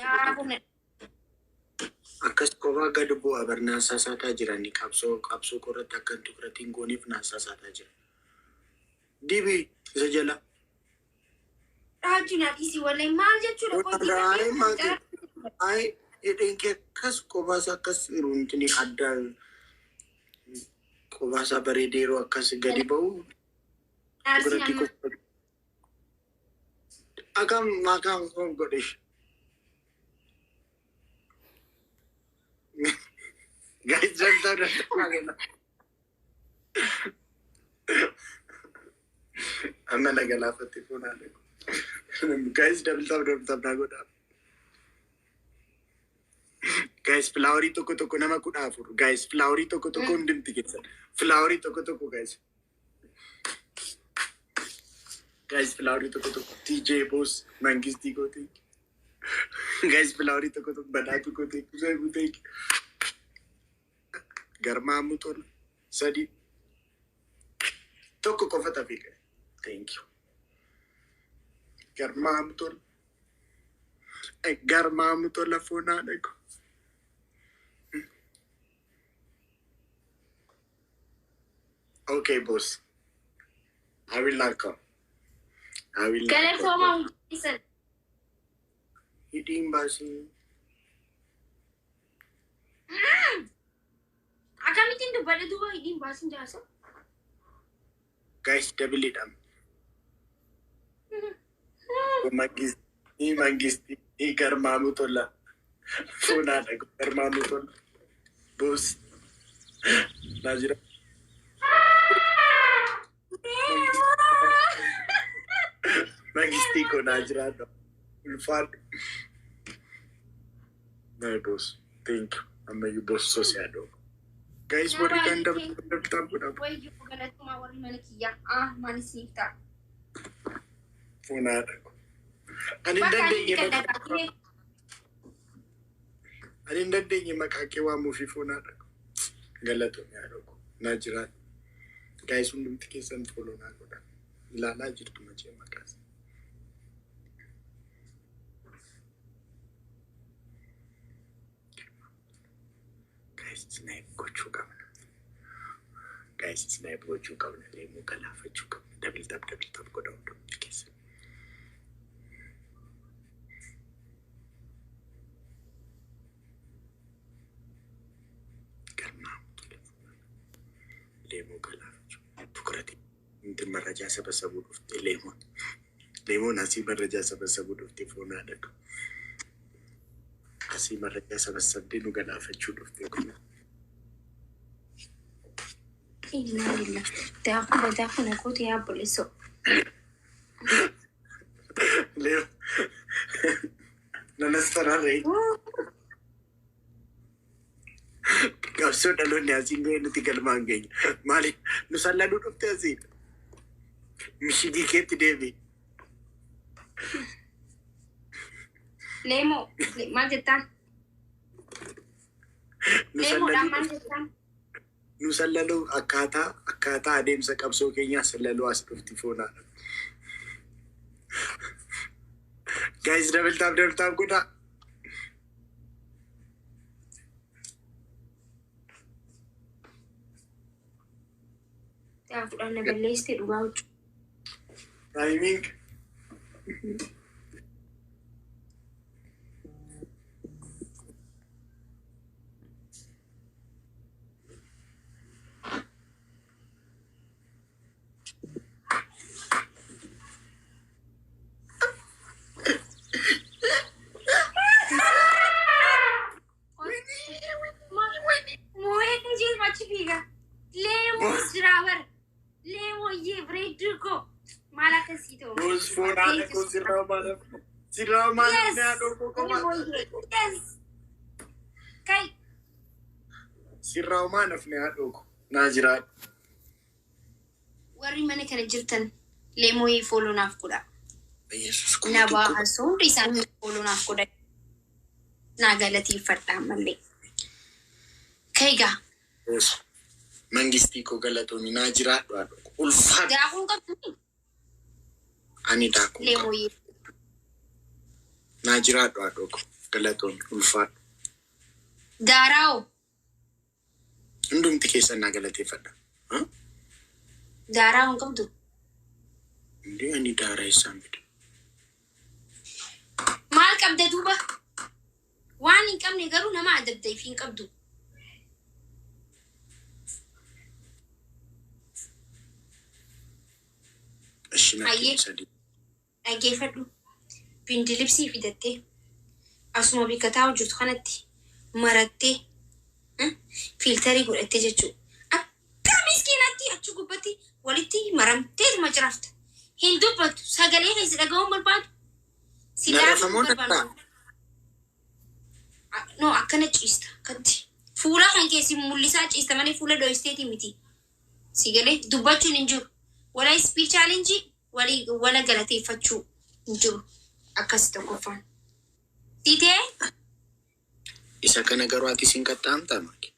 Yaa humna. Akkas qofaa gad bu'a bar naassasaataa jirani qabsoo qabsoo korratti akka hin tukratiin gooneef naassasaataa jira. Dibi isa jala. Raajuu naa dhiisii wallahi maal jechuudha qoy Ay maati ay hidhiin kee akkas qofaas akkas runtini adda qofaasaa bareedee yeroo akkas gadi ba'u Naarsiin biratti amma. qofa. Akam akam kun godhish. Guys, jalta jalta. Amma na galaafatte fuunaa. Guys, double tap double tap naa godhaa. Guys, flowerii tokko tokko nama 14. Guys, flowerii tokko tokko hundumti keessan. Flowerii tokko tokko guys. Guys, flowerii tokko tokko. TJ Boss, Mangistii gootee. Guys, flowerii tokko tokko badhaatu gootee. Kusee gootee. Garmaamu tola. Sadi. Tokko qofa tafe. Thank you. Garmaamu tola. Garmaamu tola foonaa dhaqu. Okay, boss. I will not come. I will not come. Galatoomaa hundi keessan. Hidhiin baasii. Akkamittiin dubbadhe duuba hidhiin baasin jaarsa? Guys, double dha. Mangistii, mangistii, garmaamu tola. Foonaa dhaqu, garmaamu tola. Boss. Naa jira. Mangistii koo naa jiraadhu. Ulfaadhu. My boss. Thank you. Ammayyuu boss sosiyaadho. Guys, warri kan double tap godhaa. Wayyoo galatoomaa warri mana kiyyaa. Ah, maal isiniif ta'a? Foonaa dhaqu. Ani hin Bakka ani dandeenye kan maqaa dhagaatee ani hin dandeenye maqaa kee waamuufi foonaa dhaqu. Galatoomii haadha koo. Naa jiraadhu. Guys, hundumti keessan follow naa godhaa. Ilaalaa jirtu machee maqaas. Guys, snipe gochuu qabna. Guys, snipe gochuu qabna. Leemuu galaafachuu qabna. Double tap double tap godha hundumti keessan. Garmaamu tola. Leemuu galaafachuu. Tukurati. Inti marrajaa sabasabuu dhufte leemoon. Leemoon asii marrajaa sabasabuu dhufte foonaa dhaqu. Asii marrajaa sabasabdee nu galaafachuu dhufte kun. Innaa lillah. Daakuu badaa kana goote yaa obboleessoo. Leemo. Nanas fararree. Qabsoo dhaloonni asiin ga'e nuti galmaan geenya. Maaliif nu salladuu dhufte asii? Mishigii keetti deebi. Leemoo maal jettaan? Nu Leemoodhaan salladuu maal dhufte. jettaan? Nu sallaluu akkaataa adeemsa qabsoo keenyaa sallaluu as dhufti foonaadha. Guys, double tap double tap godhaa. Daakuudhaan na balleessite dhugaa huccuu. Timing. Moo'een jiru achi fiiga. Leemoo jira bar. Leemoo iyyee bareedduu koo. Maal akkasii ta'u? Boos foonaadha koo sirraa maalaaf. Sirraa maalaaf Yes. ni haadhoo koo qofa. Leemoo iyyee. Yes. Kai. Sirraa maalaaf ni haadhoo koo. Naa jiraadhu. Warri mana kana jirtan leemooyee follow naaf godha. Yesuus kuma Na tokko. baasu hundi isaanii follow naaf godha. Naa galateeffadha ammallee. Kaigaa. Boos mangistii koo galatoomi naa jiraadhu haadhoo koo. Ulfaadhu. Daakuun qabdu Ani daakuun qaba. leemooyee. Naa jiraadhu haadhoo koo. Galatoon ulfaadhu. Daaraa'oo. Hundumti keessan naa galateeffadha. Daaraa hin qabdu. Indee ani daaraa eessaan fida? Maal qabda duuba? Waan hin qabne garuu nama adabda if hin qabdu. Ishi natti Hayyee. sadii. Dhaggeeffadhu. Bindilibsii fidattee asuma bikka taa'u jirtu kanatti marattee filter godhattee jechuudha. Akka miskiinatti achi gubbatti walitti maramteetuma jiraafta. Hin dubbattu, sagalee keessa dhaga'uun barbaadu. Si Na laafuun rafamoo barbaadu. dadhaa? No, akkana ciista akkatti. Fuula kan keessi mul'isaa ciista malee fuula dho'isteeti miti. Si galee dubbachuun hin jiru. Wala speed challenge walii wala galateeffachuu hin jiru. Akkas tokkoffaan. Siitee. Isa kana garuu ati siin qaxxaamtaa maali?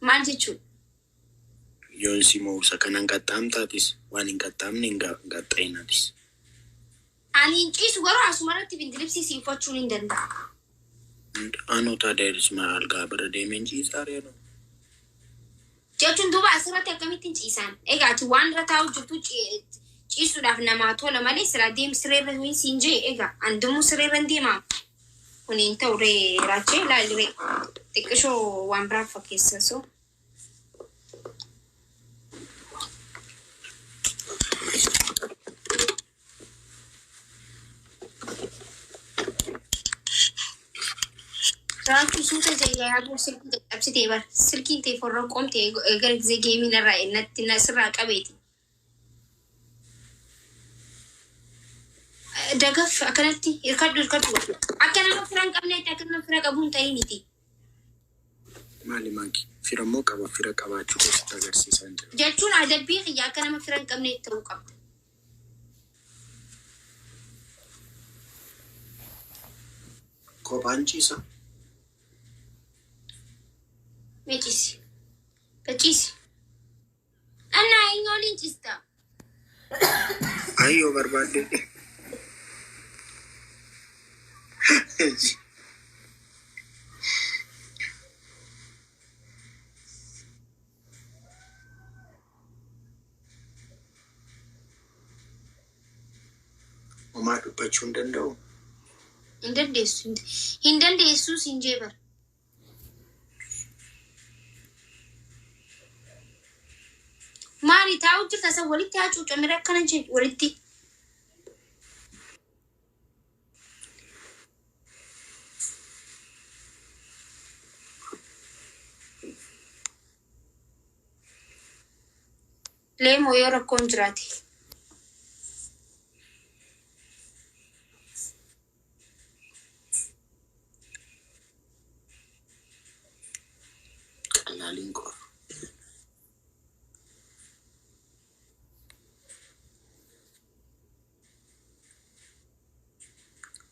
Maal jechuudha? Yoon si moo isa kana hin qaxxaamtaatis waan hin qaxxaamne hin qaxxaa'inatis. Ani hin ciisu, garuu asumarratti bindilibsii si uffachuun hin danda'a. Anoo taadha algaa bira deemeen ciisaa reenu. Jechuun duuba asirratti akkamittiin ciisaan? Egaa ati waan irra taa'u jirtu ciisuudhaaf namaa tola malee sira deem sireerra hin siin jee. Egaa andumuu sireerra hin deemaa. Kun hin ta'u ree, raachee ilaali ree. Xiqqishoo waan biraa fakkeessa so. Raachuu suuta jayyaa yaaboo, silkii caccabsitee bar, silkiin ta'e forra qoomte gara gisee geemiin irraa natti sirraa qabeeti. Dagaf akkanatti hirkadhu, hirkadhu, akka nama fira hin qabneetti, akka nama fira qabuun ta'initi. Maali maaki? Fira immoo qaba, fira qabaachuu keessatti agarsiisaa hin jiru. Jechuun adabbii kiyya akka nama fira hin qabneetti ta'uu qabda. Kophaan ciisa. Mee ciisi. Ciisi. Annaa eenyu waliin ciista? Ayyoo barbaadde. Homaa dubbachuu hin danda'u. Hin dandeessu. Hin dandeessu siin jee bara. Maali taa'u jirta san walitti hacuucamire akkana jee walitti. Leemoo yoo rakkoon jiraate. Qallaaliin qora.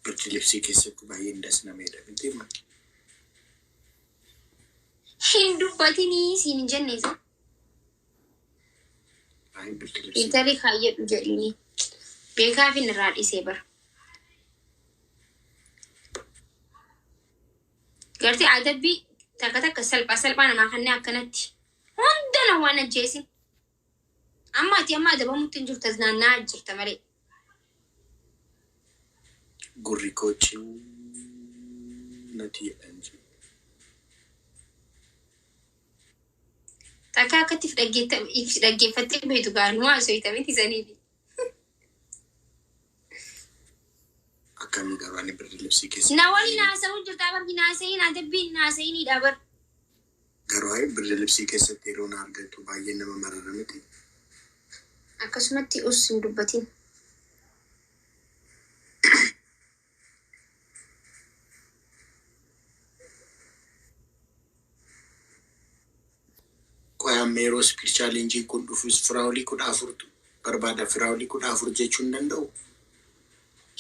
Birdi keessatti baay'een dasnameedha miti maali? Hin dubbatinii siin hin jenne isa. Baay'ee birdi libsii. Filter kaayyadhu jedhini. Beekaa fi irraa dhiisee bara. Gartee adabbii takka takka salphaa salphaa namaa kanneen akkanatti. Hunda na waan ajjeesin. Amma ati amma adabamutti hin jirtu, naanna'aa jirta malee. Gurri koo ciuu natti jedhan jiru. Takka akkatti if dhaggeeffattee beektu gaanuu haasofita miti saniifi. Akkamii garuu ani birdi libsii keessa. Na waliin haasa'uu jirta bar, hin haasa'iin, adabbiin hin haasa'inidha bar. Garuu ayi birdi libsii keessatti yeroo na argatu baay'ee nama marara miti. Akkasumatti us hin dubbatin. Qoy, amma yeroo speed challenge kun dhufus firaawulii 14tu barbaada. Firaawulii 14 jechuu hin danda'u.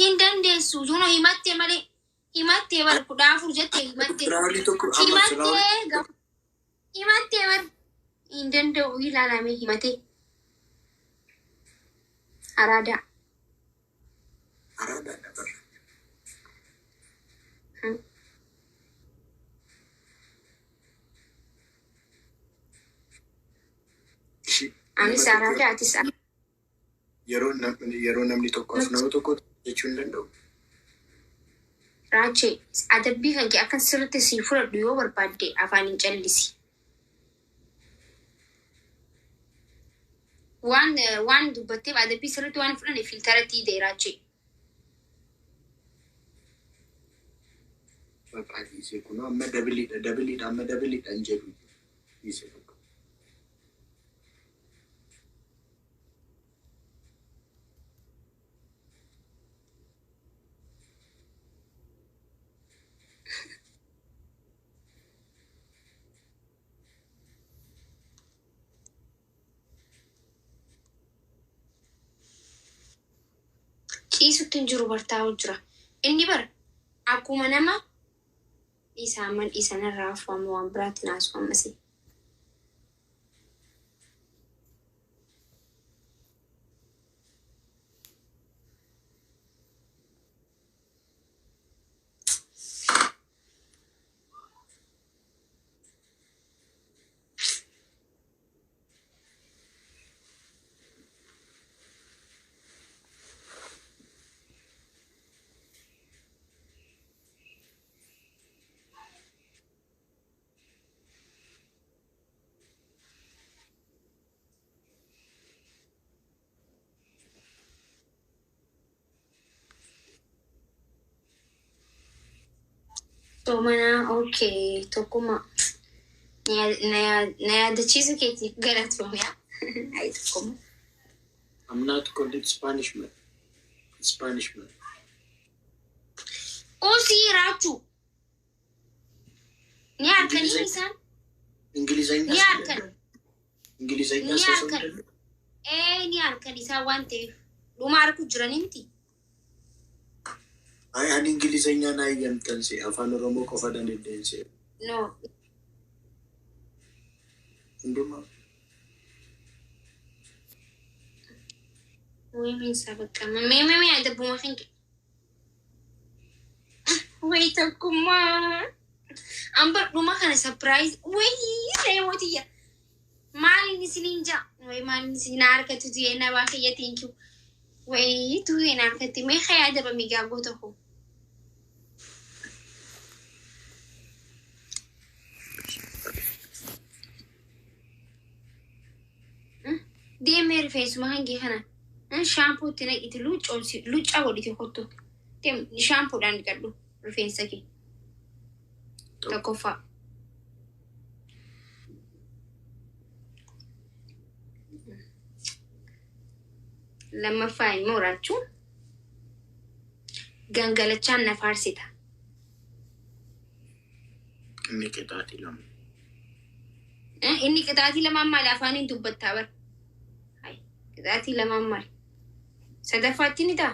Hin dandeessu. Yono himattee malee. Himattee bar, 14 jettee himattee. Firaawulii tokko amma firaawulii. Himattee, himattee bar. Hin danda'u, ilaalame himatee. Araadaa. Araadaadha barra. Anis Nama araada tokko atis yeroo namni tokko af nama tokko jechuu hin danda'u. Raachee, adabbii kan kee akka sirriitti sii fudhadhu yoo barbaadde afaan hin callisi. Waan dubbatteef adabbii sirriitti waan fudhanne filteratti hidhe Raachee. Baqaa dhiisee kunoo amma doubleiidha, doubleiidha, amma doubleiidha hin jedhu, dhiisee bakka. Ciisutti hin jiru, bartaa'u jira. Inni bara akkuma nama isaa man isanarraa afuwamu waan biraatti naasu ammasii. Soomanaa, okay, tokkuma na yaadachiisu keetiif galatoomiyaa. Ayi, tokkuma. I'm not called, it's punishment. It's punishment. Usii, Raachuu. Ni harkanii isaan. እንግሊዘኛ Ni harkan. እንግሊዘኛ Ni ሰው harkan. Ee, ni harkan isaan waan ta'eef. Dhuma harku jiranii miti. Ay, ani እንግሊዘኛ ና eeyyamtanse, afaan Oromoo qofa dandeesse. No. Hundumaa. Wayii bakka. Mee mee mee, adabbuma kan kee. Wayii, tokkummaa. Amba dhuma kana surprise. Wayii, reemotiyya. Maaliin isiniin jaa? Wayii, maaliin isin na harkatti tuyee na baafiyya, thank you. Wayii, tuyee na harkatti mee haa adabami gaagoo tokko. Deemee rifeensuma hangee kana shaampoo itti naqiti, luccaa godhite kottu. Shaampoodhaan dhiqadhu rifeensa kee. Tokkoffaa. Lammaffaa immoo, Raachuu, gangalachaan na faarsita. Inni qixaatii lama. Inni qixaatii lamaan maali? Afaaniin dubbattaa bara. Qixaatii lamaan maali? Sadaffaatti ni ta'a.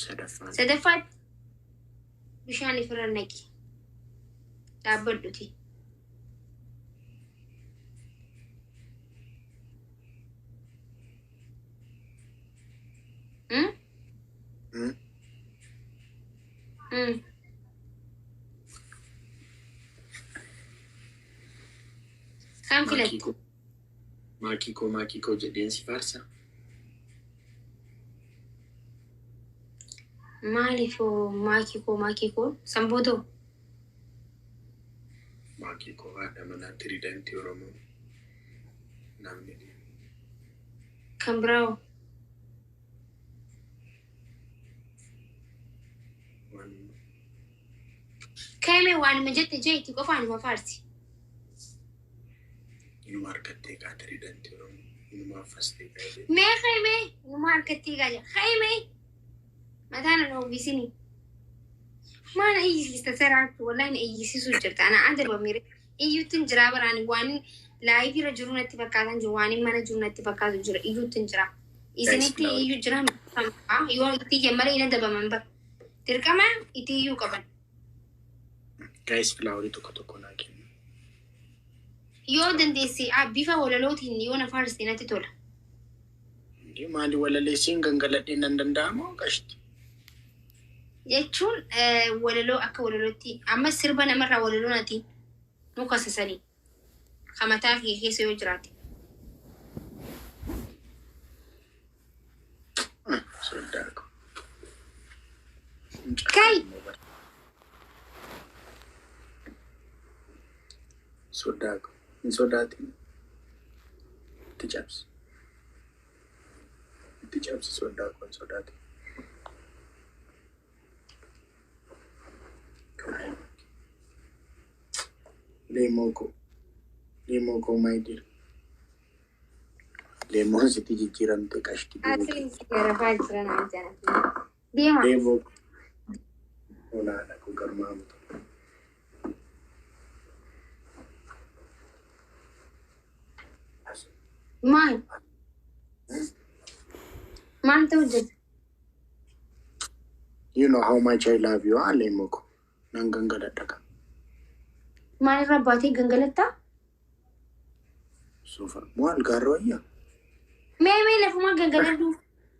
Sadaffaan. Sadaffaatti bishaan ifirra naqi. Dhaabbadhuti. Hmm? Hmm? Hmm. Kam filatte? Maakii koo, maakii koo jedheen si faarsa. Maaliif maakii koo, maakii koo sanbootoo? Maakii koo, haadha manaa tiriidantii Oromoo. Namni Kan biraa waan kaa'ime waanuma jette jeetti qofaanuma faarsi. Inuma harkattee kaa, tiriidantii Oromoo. Inuma affastee kaa. Mee kaa'ime numa harkatti gaaja kaa'ime mataan na uwwisini. Maana iyyisiista seraatu, wallahi na iyyisiisuu jirta. Ana adabamire iyyuutti hin jiraa baraan, waan live irra jiru natti fakkaatan jiru, waan mana jiru natti fakkaatu jira, iyyuutti hin jira. Isinitti iyyuu jira, yoo itti iyyan malee hin adabaman bara. Dirqama itti iyyuu qaban. Guys, flowerii tokko tokko naa kennu. Yoo dandeesse bifa walalootiin yoo na faarsite natti tola. Maali walaleessiin gangaladhee nan danda'amoo qashti? Jechuun walaloo akka walalootti amma sirba namarraa walaloo natiin. Nu kasasanii. Kamataa kee keessa yoo jiraate. Soddaa ko. Kai! Soddaa ko. Hin sodaatin. Itti cabsi. Itti cabsi soddaa ko, hin sodaatin. Leemoo ko. Leemoo ko, my dear. Leemoon sitti jijjiiramte qashti deemuu. Asliin si garafaa jira naan jedhan. Deema. Leemoo ko. Olaadha ko garmaamu tokko. Maal? Maal ta'u hojjeta? You know how much I love you, ah, Leemoo ko. Nan gangaladha ka. Maalirra baatee gangalattaa? Sofa. Moo algaarra wayyaa? Mee lafuma gangaladhu.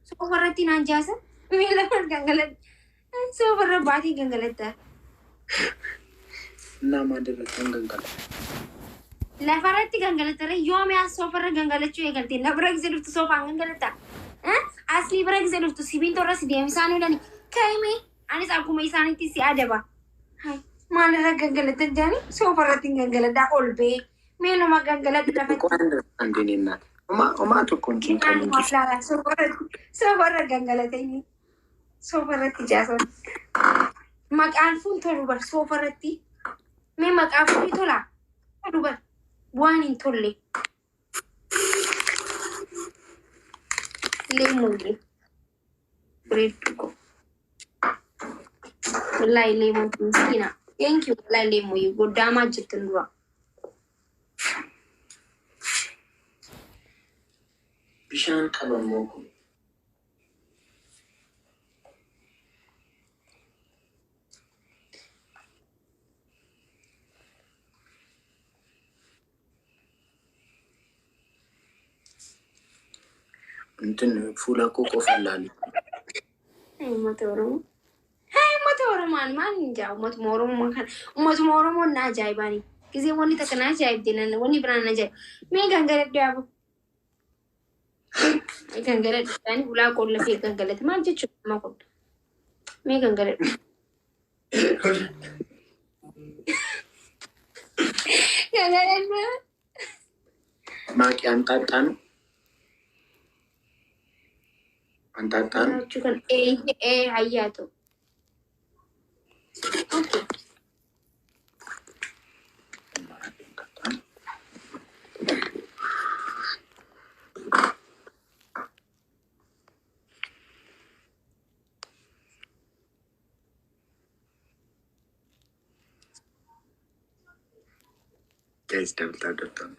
Sofa irratti naan jaasa. Mee lafa gangaladhu. Sofa irra baatee gangalattaa. Innaa maalirratti kan gangala? Lafarratti gangalattare yoomi as sofarra gangalachuu eegalte. Na bira gisee dhuftu soofaan gangalatta. Aslii bira gisee dhuftu sibiinto irra si deemsaan oolani. Kaa'ime anis akkuma isaanitti si adaba. Maalirra gangalatan jaani sofarratti hin gangaladhaa ol ba'ee. Mee numa gangaladhu lafatti. Understanding innaa. Omaa tokko hin cinqamin. Sofarra gangalatanii. Sofarratti jaasan. Maqaan fuun tolu bar sofarratti. Mee maqaan fuun tola? Tolu bar. Waan hin tolle. Leemuullee. Bareedduu ko. Wallaahi leemuun miskiina. Thank you, wallaahi leemuu goddaamaa jirtin dura. Bishaan qabammoo kun. Intin fuula koo qofa ilaali. Uummata Oromoo. Haa, uummata Oromoon maal hin jaa, uummatuma Oromoo kana, uummatuma Oromoon na ajaa'ibani. Gisee wanni takka na ajaa'ibde nan wanni biraan na ajaa'iba. Mee gangaladhu yaabu. Mee gangaladhu isaanii ulaa qollafee gangalate maal jechuudha nama kun. Mee gangaladhu. Gangaladhu. Maaqii anxaaxxaanu. Anxaaxxaanu. Jechuu kan ee hayyaatu. Okay. Guys, double tap, double tap.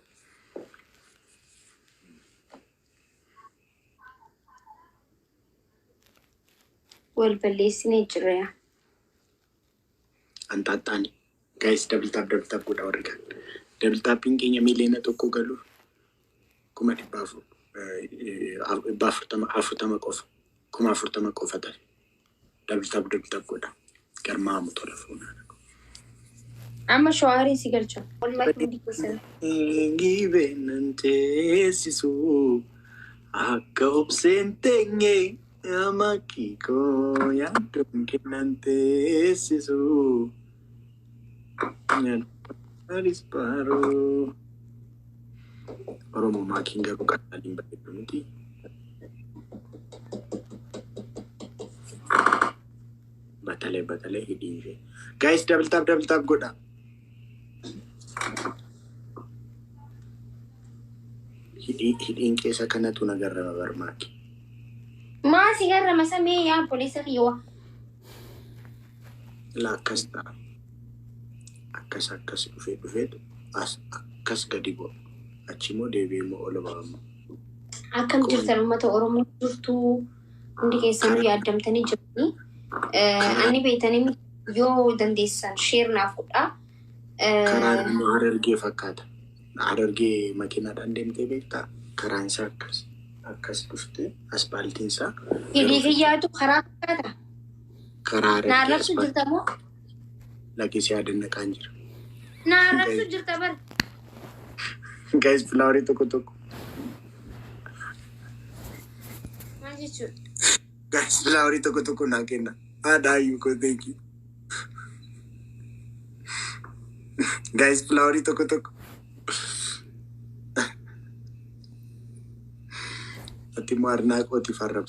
Wal balleessinee jirra yaa. Anxaaxxaani. Guys, double tap, double tap godha warri kaan. Double tapiin keenya 1 million galuuf 400,000, 400,000, 40 qofa. 40,000 qofa ta'e. Double tap, double tap godha. Garmaamu tola fuunaa. Amma shawaarii si galcha. Wallahi hundi keessan. Gibeenan teessisu akka obseen teenye amakikoo yaaddoon kennan teessisu. Aris baaroo. Oromoo maakiin garuu qaxaaliin bareedu miti. Batalee batalee hidhiin ishee. Guys, double tap, double tap godha. Hidhiin keessa kanatu nagarrama barmaaki. Maa si garrama samee yaa obboleessa kiyya. La akkas ta'a. Akkas akkas dhufee dhufeetu as akkas gadi bu'a. Achi immoo deebi'ee immoo ol ba'ama. Akkam jirtan uummata Oromoo, jirtuu hundi keessanuu yaaddamtanii jirtanii. Ani beektanii yoo dandeessan share naaf godhaa. Karaan immoo Harargee fakkaata. Harargee makiinaadhaan deemtee beektaa? Karaan isaa akkas akkas dhuftee aspaaltiin isaa Hidhii kiyyaatu karaa fakkaata. Karaa Na Harargee arrabsu jirta moo? Lakkisee yaadannaqaan jira. Na arrabsu jirta bar. Guys, flowerii tokko tokko. Maal jechuudha? Guys, flowerii tokko tokko naa kenna. Haadha hayyuu koo, thank you. Guys, flowerii tokko tokko. Ati immoo arnaaqootiif arrabsu.